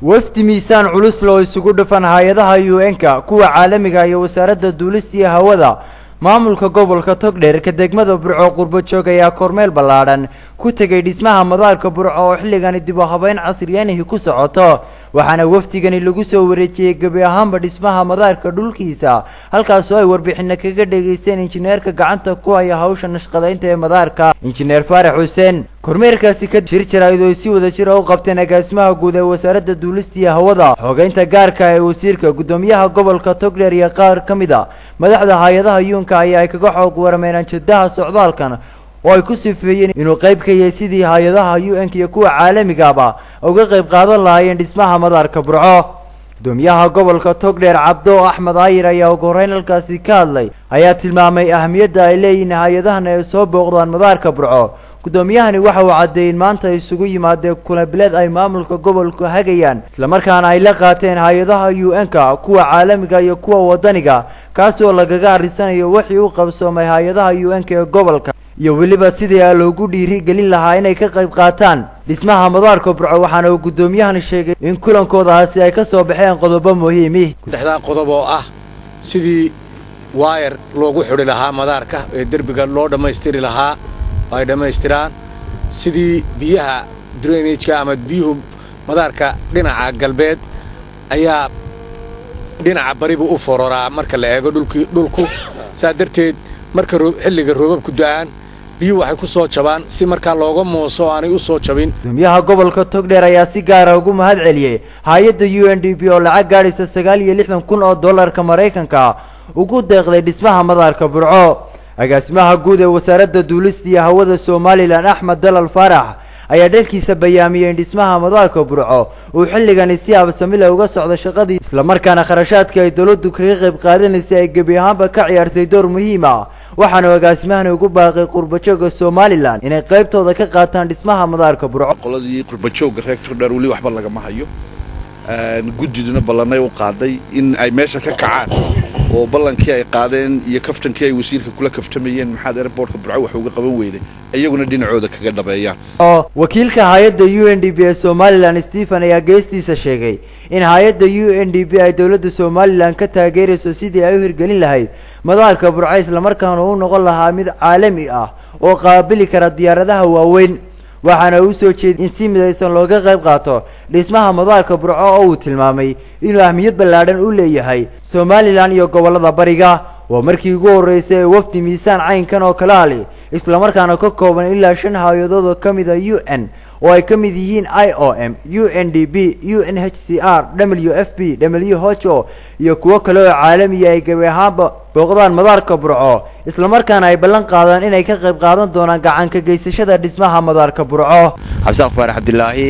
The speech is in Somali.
Wafdi miisaan culus loo isugu dhafan hay'adaha UN-ka, kuwa caalamiga iyo wasaaradda duulista iyo hawada, maamulka gobolka Togdheer, ka degmada Burco, qurbo joog ayaa kormeel ballaadhan ku tegay dhismaha madaarka Burco oo xilligani dib u habeyn casriyeenihi ku socoto. Waxaana wafdigani lagu soo wareejiyey gebi ahaanba dhismaha madaarka dhulkiisa, halkaasoo ay warbixino kaga dhegaysteen injineerka gacanta ku haya hawsha nashqadaynta ee madaarka, injineer Faarax Xuseen. Kormeerkaasi ka shir jaraa'id oo si wada jir u qabteen agaasimaha guud ee wasaaradda duulista iyo hawada, xogeynta gaarka ee wasiirka, guddoomiyaha gobolka Togdheer iyo qaar ka mid a madaxda hay-adaha yuunka ayaa ay kaga xoog warameen anjadaha socdaalkan oo ay ku sifeeyeen inuu qayb ka yahay sidii hay-adaha UN-ka iyo kuwa caalamigaba uga qayb qaadan lahaayeen dhismaha madaarka Burco. Gudoomiyaha gobolka Togdheer Cabdo Axmed Ayir ayaa ugu horreyn halkaasi ka hadlay, ayaa tilmaamay ahamiyadda ay leeyihiin hay-adahan ay soo booqdaan madaarka Burco. Guddoomiyahani waxa uu caddeeyey in maanta ay isugu yimaadeen kulabileed ay maamulka gobolku hagayaan, islamarkaana ay la qaateen hay-adaha UN-ka, kuwa caalamiga iyo kuwa wadaniga, kaasoo lagaga arrisanayo wixii u qabsoomay hay-adaha UN-ka ee gobolka iyo weliba sidii loogu dhiiri gelin lahaa inay ka qayb qaataan dhismaha madaarka Burco. Waxaana uu guddoomiyahani sheegay in kulankoodaasi ay ka soo baxeen qodobo muhiimi. Saddexdaa qodob oo ah sidii waayar loogu xidhi lahaa madaarka ee derbiga loo dhammaystiri lahaa ay dhammaystiraan, sidii biyaha drainage-ka ama biyuhu madaarka dhinaca galbeed ayaa dhinaca baribu u fororaa marka la eego dhulkii dhulku, saa darteed marka xilliga roobabku da'aan biyuhu waxay ku soo jabaan, si markaa looga mooso aanay u soo jabin. Gudoomiyaha gobolka Togdheer ayaa si gaara ugu mahad celiyey hay-adda UNDP oo lacag gaadhaysa 69,000 oo dollarka Maraykanka ugu deeqday dhismaha madaarka Burco. Agaasimaha guud ee wasaaradda duulista iyo hawada Somalilan Axmed Dalal Faarax ayaa dhankiisa bayaamiyey in dhismaha madaarka Burco uu xilligani si habsamile uga socdo shaqadii, islamarkaana kharashaadka ay dowladdu kaga qayb qaadanaysay ay gebi ahaanba ka ciyaartay door muhiim ah. Waxaanu agaasimahani ugu baaqay qurbajooga Somalilan inay qaybtooda ka qaataan dhismaha madaarka Burco. Qoladii qurbajoogga reer Togdheer weli waxba lagama hayo, guddiduna ballanay u qaaday in ay meesha ka kacaan oo ballankii ay qaadeen iyo kaftankii ay wasiirka kula kaftamayeen maxaad airportka Burco wax uga qaban weyday, iyaguna dhinacooda kaga dhabeeyaan. Wakiilka hay-adda UNDP ee Somalilan Stephen ayaa geestiisa sheegay in hay-adda UNDP ay dowladda Somalilan ka taageerayso sidii ay u hirgelin lahayd madaarka Burco, islamarkaana u noqon lahaa mid caalami ah oo qaabili kara diyaaradaha waaweyn. Waxaana uu soo jeeday in si midaysan looga qayb qaato dhismaha madaarka Burco oo uu tilmaamay inuu ahmiyad ballaadhan u leeyahay Somalilan iyo gobollada bariga. Waa markii ugu horreysay ee wafdi miisaan caynkan oo kale ali, islamarkaana ka kooban ilaa 5 hay-adood oo ka mid a UN oo ay ka mid yihiin IOM, UNDP, UNHCR, WFP, WHO iyo kuwo kale oo caalamiya ay gebi ahaanba booqdaan madaarka Burco, islamarkaana ay ballan qaadaan inay ka qayb qaadan doonaan gacan ka geysashada dhismaha madaarka Burco. Xabsaaq Faarax Cabdilaahi.